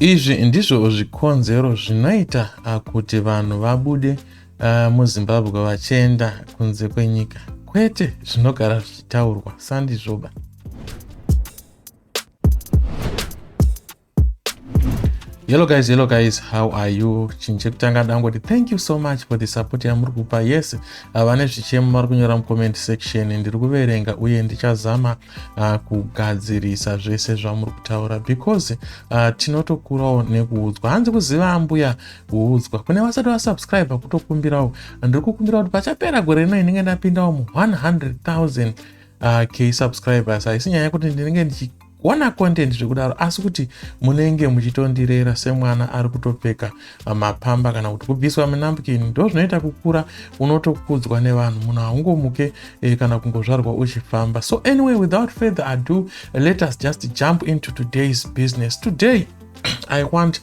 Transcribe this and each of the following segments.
Izvi ndizvo zvikonzero zvinoita kuti vanhu vabude muZimbabwe vachienda kunze kwenyika, kwete zvinogara zvichitaurwa sandizvoba. Hello guys, hello guys, how are you? Chinhu chekutanga ndangoti thank you so much for the support yamuri kupa. Yes, vane zvichemo vari kunyora mucomment section, ndiri kuverenga uye ndichazama kugadzirisa zvese zvamuri kutaura because tinotokurawo nekuudzwa. Hanzi kuziva ambuya kuudzwa. Kune vasati vasubscribe kutokumbirawo, ndiri kukumbira kuti pachapera gore rino inenge ndapindawo mu 100,000 k subscribers. Haisi nyaya yekuti ndinenge ndichi kuona content zvekudaro, asi kuti munenge muchitondirera semwana ari kutopfeka mapamba kana kuti kubviswa munapkin. Ndo zvinoita kukura, unotokudzwa nevanhu. Munhu haungomuke kana kungozvarwa uchifamba. So anyway, without further ado, let us just jump into today's business. Today I want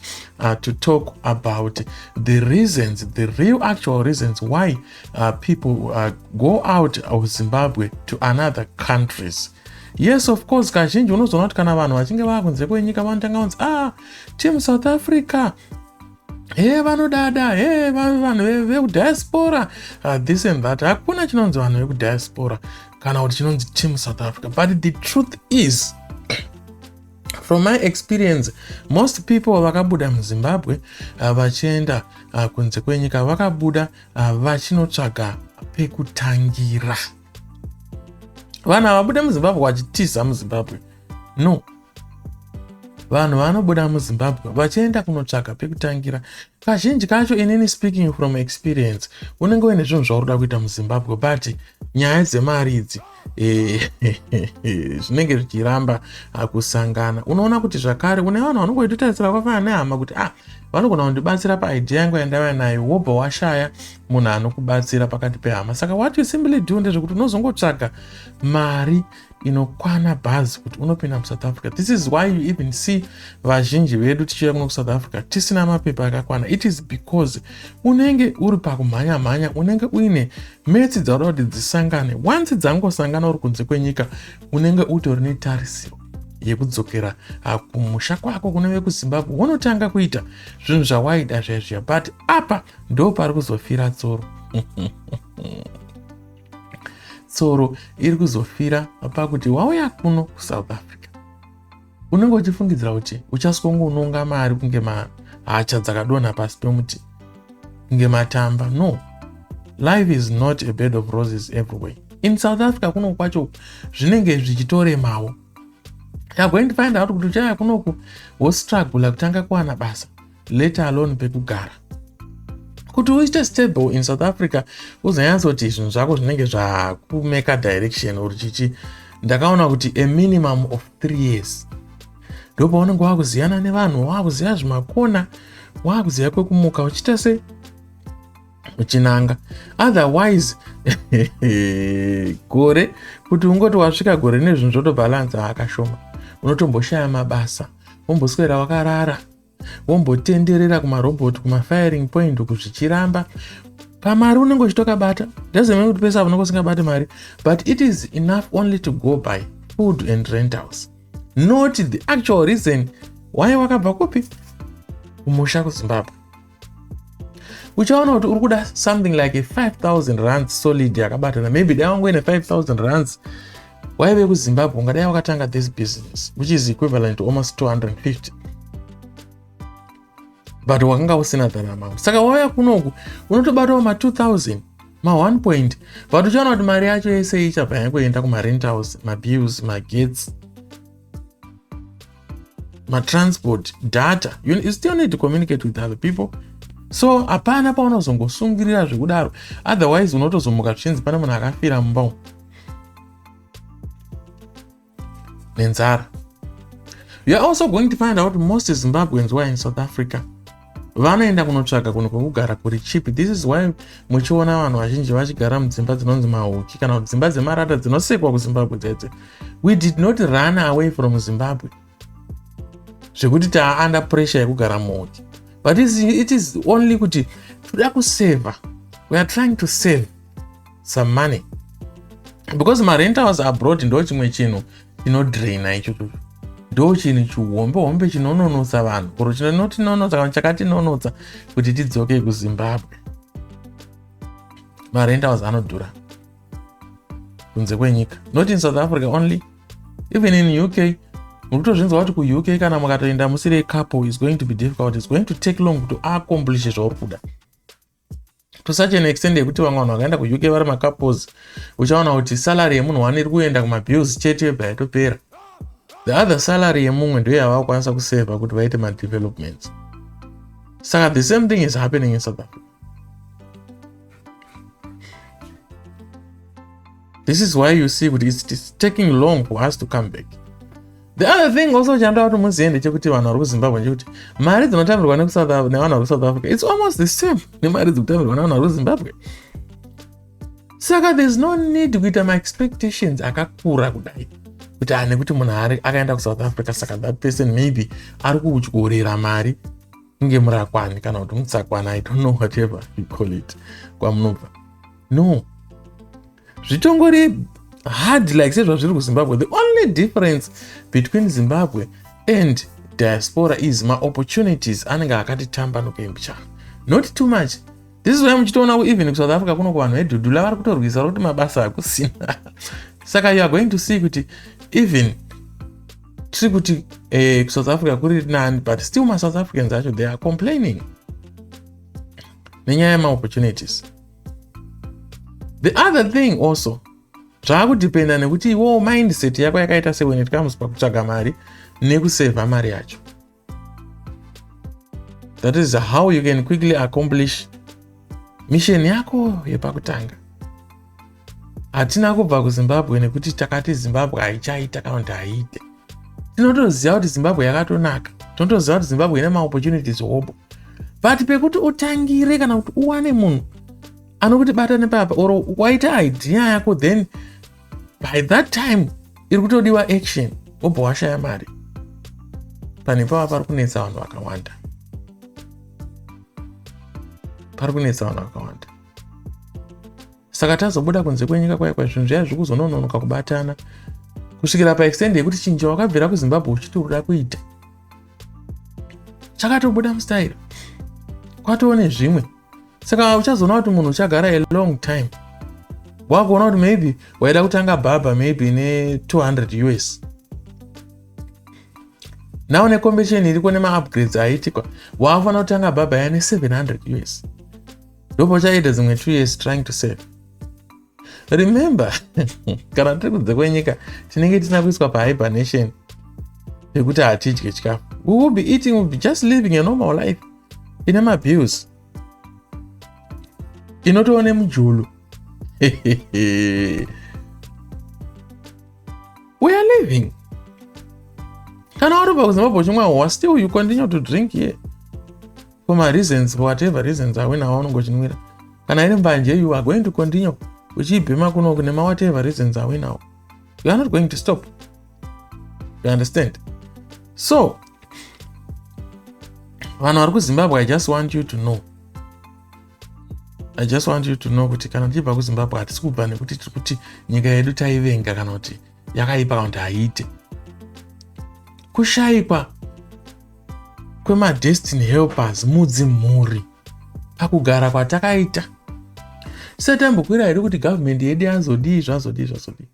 to talk about the reasons, the real actual reasons why people go out of Zimbabwe to another countries. Yes, of course, kazhinji unozoona kuti kana vanhu vachinge vava kunze kwenyika vanotanga kunzi, "Ah, team South Africa, he vanodada, he vanhu vekudiaspora," this and that. Hakuna chinonzi vanhu vekudiaspora kana kuti chinonzi team South Africa. But the truth is, from my experience, most people vakabuda muZimbabwe vachienda kunze kwenyika vakabuda vachinotsvaga pekutangira. Vanhu havabude muZimbabwe vachitiza muZimbabwe, no. Vanhu vanobuda muZimbabwe vachienda kunotsvaga pekutangira. Kazhinji kacho, inini speaking from experience, unenge uine zvinhu zvauri kuda kuita muZimbabwe, but nyaya dzemari idzi zvinenge zvichiramba kusangana. Unoona kuti zvakare une vanhu vanongoitotarisira kwafanana nehama kuti, "Ah, vanogona kundibatsira paidea yangu yandava nayo." Wobva washaya munhu anokubatsira pakati pehama. Saka what you simply do ndezvekuti unozongotsvaga mari inokwana bhazi kuti unopinda muSouth Africa. This is why you even see vazhinji vedu tichiuya kuno kuSouth Africa tisina mapepa akakwana. It is because unenge uri pakumhanya mhanya, unenge uine maths dzauda kuti dzisangane. Once dzangosangana uri kunze kwenyika, unenge utori netarisiro yekudzokera kumusha kwako kunove kuZimbabwe, unotanga kuita zvinhu zvawaida zviya zviya. But apa ndo pari kuzofira tsoro. Tsoro iri kuzofira pakuti wauya kuno kuSouth Africa, unenge uchifungidzira kuti uchasongononga mari kunge mahacha dzakadonha pasi pemuti, kunge matamba. No, life is not a bed of roses everywhere. In South Africa kuno kwacho zvinenge zvichitoremawo. You're going to find out kuti uchauya kunoku wostrugula kutanga kuwana basa, let alone pekugara. Kuti uite stable in South Africa, uzonyatsoti zvinhu zvako zvinenge zvakumeka direction uri chichi, ndakaona kuti a minimum of 3 years ndopaunenge wakuziyana nevanhu, wakuziva zvimakona, wakuziva kwekumuka uchiita se uchinanga. Otherwise gore kuti ungoti wasvika gore nezvinhu zvotobhalansa akashoma, unotomboshaya mabasa, womboswera wakarara, wombotenderera kumarobhoti, kumafiring point uku zvichiramba. Pamari unenge uchitokabata, doesn't mean kuti pese apo unenge usingabati mari, but it is enough only to go by food and rentals, not the actual reason why wakabva kupi, kumusha kuZimbabwe. Uchaona kuti uri kuda something like a 5000 rands solid yakabatana. Maybe dai wangoine 5000 rands waive kuZimbabwe, ungadai wakatanga this business, which is equivalent to almost 250, but wakanga usina that amount. Saka wauya kunoku unotobatawo ma2000, ma1 point, but uchaona kuti mari yacho yese ichabva yangoenda kumarentals, mabills, magetsi, matransport, data. You still need to communicate with other people, so hapana paunozongosungirira zvekudaro. Otherwise unotozomuka zvichinzi pane munhu akafira mumba umu nenzara. You are also going to find out most Zimbabweans who are in South Africa vanoenda kunotsvaga kunhu kwekugara kuri cheap. This is why muchiona vanhu vazhinji vachigara mudzimba dzinonzi mahuki kana kuti dzimba dzemarata dzinosekwa kuZimbabwe dzedze. We did not run away from Zimbabwe zvekuti taa under pressure yekugara muhuki, but it is only kuti toda kuseva. We are trying to save some money because marentals abroad ndo chimwe chinhu chinodraina ichocho. Ndo chimwe chinhu chinotodraina. Ndo chinhu chihombe hombe chinononotsa vanhu, or chinotinonotsa kana chakatinonotsa kuti tidzoke kuZimbabwe. Marentals anodhura kunze kwenyika, not in South Africa only, even in UK. Muri kutozvinzwa kuti kuUK kana mukatoenda musiri couple is going to be difficult, is going to take long to accomplish zvauri kuda, to such an extent yekuti vamwe vanhu vakaenda kuUK vari macouples, uchaona kuti salary yemunhu one iri kuenda kumabills chete, yobva yatopera. The other salary yemumwe ndo yava kukwanisa kusevha kuti vaite madevelopments. Saka the same thing is happening in South Africa. This is why you see kuti it's taking long for us to come back. The other thing also chandoda kuti muzive ndechekuti vanhu vari kuZimbabwe, ndechekuti mari dzinotambirwa nevanhu vari kuSouth Africa, it's almost the same nemari dzikutambirwa nevanhu vari kuZimbabwe. Saka there's no need kuita maexpectations akakura kudai kuti ane kuti munhu ari akaenda kuSouth Africa, saka that person maybe ari kudyorera mari kunge murakwani kana kuti mutsakwana, I don't know, whatever you call it kwamunobva. No, zvitongori hard like sezvazviri kuZimbabwe. The only difference between Zimbabwe and diaspora is maopportunities anenge akati tambanuka mbichana, not too much. This is why muchitoona even kuSouth Africa kuno, kuvanhu vedhudhula vari kutorwisa kuti mabasa hakusina. Saka you are going to see kuti even tiri kuti kuSouth Africa kuri nani, but still maSouth Africans acho, they are complaining nenyaya yemaopportunities. The other thing also, zvaakudhipenda nekuti iwowo mindset yako yakaita se when it comes pakutsvaga mari nekusevha mari yacho. That is how you can quickly accomplish mission yako yepakutanga. Hatina kubva kuZimbabwe nekuti takati Zimbabwe haichaita kana kuti haiite. Tinotoziva kuti Zimbabwe yakatonaka, tinotoziva kuti Zimbabwe ine maopportunities hobo, but pekuti utangire kana kuti uwane munhu anokuti bata nepapa, or waita idea yako, then by that time iri kutodiwa action, wobva washaya mari. Pane pava pari kunetsa vanhu vakawanda, pari kunetsa vanhu vakawanda. Saka tazobuda kunze kwenyika kwaya kwa zvinhu zviya zviri kuzonononoka kubatana kusvikira paextend yekuti chinhu chawakabvira kuZimbabwe uchiti uda kuita chakatobuda mustaira, kwatoone zvimwe. Saka uchazoona kuti munhu uchagara a long time, wakuona kuti maybe waida kutanga bhabha maybe ne200 US, now necompetition iriko nemaupgrades aitikwa, waakufanira kutanga bhabha ya ne700 US. Ndopachaita dzimwe 2 years trying to save. Remember, kana tiri kunze kwenyika, tinenge tisina kuiswa pahibernation pekuti hatidye chikafu. We will be eating, will be just living a normal life ine mabills, inotova nemujulu. We are living. Kana watobva kuZimbabwe uchimwa hwa, still you continue to drink here for my reasons, for whatever reasons awina waunongochinwira. Kana iri mbanje, you are going to continue uchiibhema kunoku nema-whatever reasons awinawo. You are not going to stop, you understand? So vanhu vari kuZimbabwe, I just want you to know, I just want you to know kuti kana tichibva kuZimbabwe, hatisi kubva nekuti tiri kuti nyika yedu taivenga kana kuti yakaipa kana kuti haiite. Kushayikwa kwemadestiny helpers mudzimhuri pakugara kwatakaita, setambokwira here kuti gavhumendi yedu yazodii, zvazodii, zvazodii,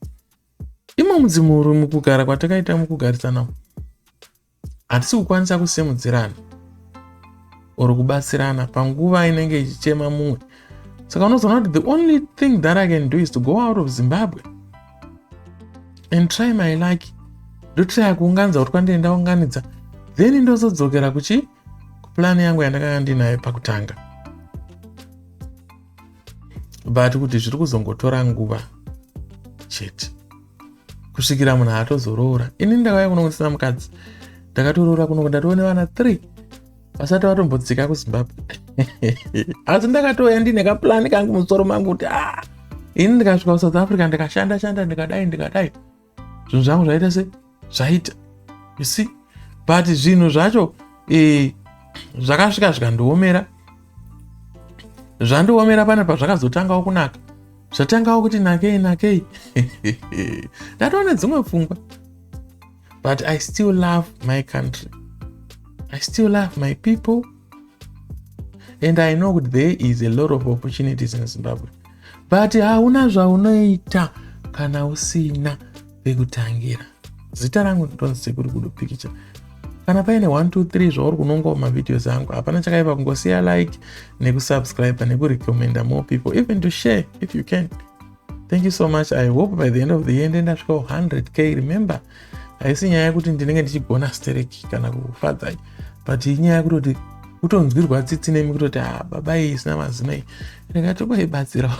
imo mudzimhuri mukugara kwatakaita, mukugarisana, hatisi kukwanisa kusimudzirana or kubatsirana panguva inenge ichichema mumwe. Saka unozoona kuti the only thing that I can do is to go out of Zimbabwe and try my luck. Ndotraya kuunganidza kuti kwandii ndaunganidza, then ndozodzokera kuchi kuplani yangu yandakanga ndinayo pakutanga. But kuti zviri kuzongotora nguva chete kusvikira munhu atozoroora. Ini ndakauya kuno kusina mukadzi, ndakatoroora kuno, ndatoone vana 3 vasati vatombodzika kuZimbabwe. Asi ndakatouya ndine kaplani kangu musoro mangu kuti a ah, ini ndikasvika kuSouth Africa, ndikashanda shanda, ndikadai ndikadai, zvinhu zvangu zvaita se zvaita, you see? But zvinhu zvacho zvakasvika zvikandiomera, zvandiomera. Pane pazvakazotangawo kunaka, zvatangawo kuti nakei nakei, ndatoone dzimwe pfungwa. But I still love my country, I still love my people, and I know kuti there is a lot of opportunities in Zimbabwe, but hauna zvaunoita kana usina pekutangira. Zita rangu ndonzi Sekuru Gudo Pikicha. Kana paine 1 2 3 zvauri kunongawo mavideos angu, hapana chakaipa kungosiya like, nekusubscribe, nekurecommenda more people, even to share if you can. Thank you so much. I hope by the end of the year ndendasvikawo 100K. Remember, haisi nyaya yekuti ndinenge ndichigona stereki kana kufadzai, but inyaya yekutoti kutonzwirwa tsitsi nemi, kutoti, "Ha, ah, baba iyi isina mazino iyi, ndingatokoibatsira."